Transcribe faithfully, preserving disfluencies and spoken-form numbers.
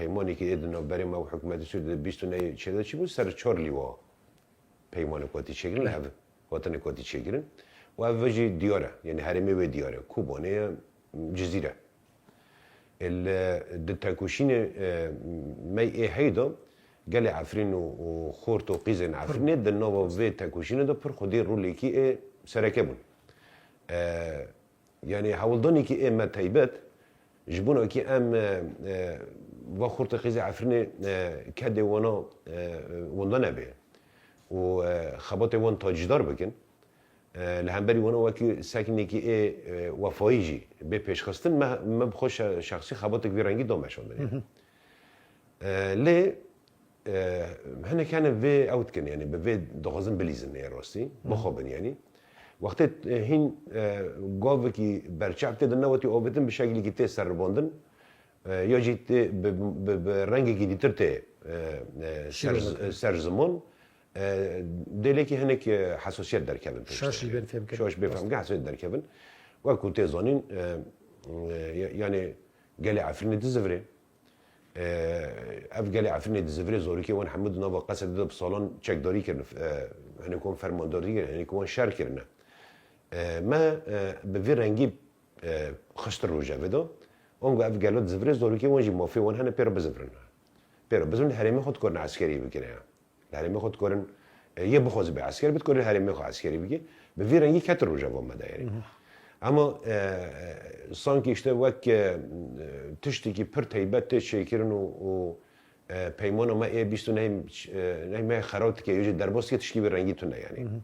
Peymanekî ê di navberê me û hikûmetê Sûriyê de bîst û nehê çêde çi bû, ser çar lîwa peymanek hatî çêkirin, li hev hatine hatî çêkirin. Û ev ve jî diyar e, yanî herêmê wê diyar e, Kobanê ye, Cizîre. Ê li, di tekoşînê, e, me ê hey de gelê Efrîn û, û xort û qîzên Efrînê di nava vê tekoşînê de pir xwedî rolekî ê sereke bûn. E, Yanî hewldanekî ê me taybet, ji bona kî em, e, e, va xurtê qîzê Efrînê, e, kedê wana, e, winda nebe û, e, xebatê wan tacîdar bikin. E, li hemberî wana wekî sekinekî ê, e, wefayî jî bê pêşxistin, me, me bi xwe şe-, şexsî xebatek vî rengî da meşandinê. E, lê, e, hinek hene vê ew dikin, yanî bi vê dixwazin bilîzin ê rastî, bixwebin yanî. Wextê, e, hîn, e, gavekî berçav tê de newetî avêtin bi şeklekî tê serribandin, e, ya jî tê bi, bi, bi rengekî dîtir tê, e, e, ser, Şîrove. Ser ziman, e, dêlekî hinek, e, hesasiyet derkevin pêştê. Şaş jî bên fêm kirin. Şaş bê fêm kirin, hesasiyet derkevin. Wek ku tê zanîn, e, e, ya-, yanî gelê Efrînê dizivirê. E, ev gelê Efrînê dizivirê, zarokê wan hemû di nava qesrê de bi salan çekdarî kirin, e, hinek wan fermandarî kirin, hinek wan şer kirine. E, me, e, bi vî rengî, e, xistin rojevê de. Ango ev gelo dizivirê, zarokê wan jî mafê wan hene pê re bizivirin. Pê re bizivirin, herêmê xwe dikarin eskerî bikine ya. Li herêmê xwe dikarin, e, yê bixwaze bê esker, bi dikarin herêmê xwe eskerî bike. Bi vî rengî ketin rojeva me de, yanî. Ama, e, e, sankî işte wek, e, e, tiştekî pir teybet tê çêkirin û, û, e, peymana me ê bîst û nehê, e, nehê me xeraw dike, yê jî derbas dike, tişkî vî rengî tune, yanî.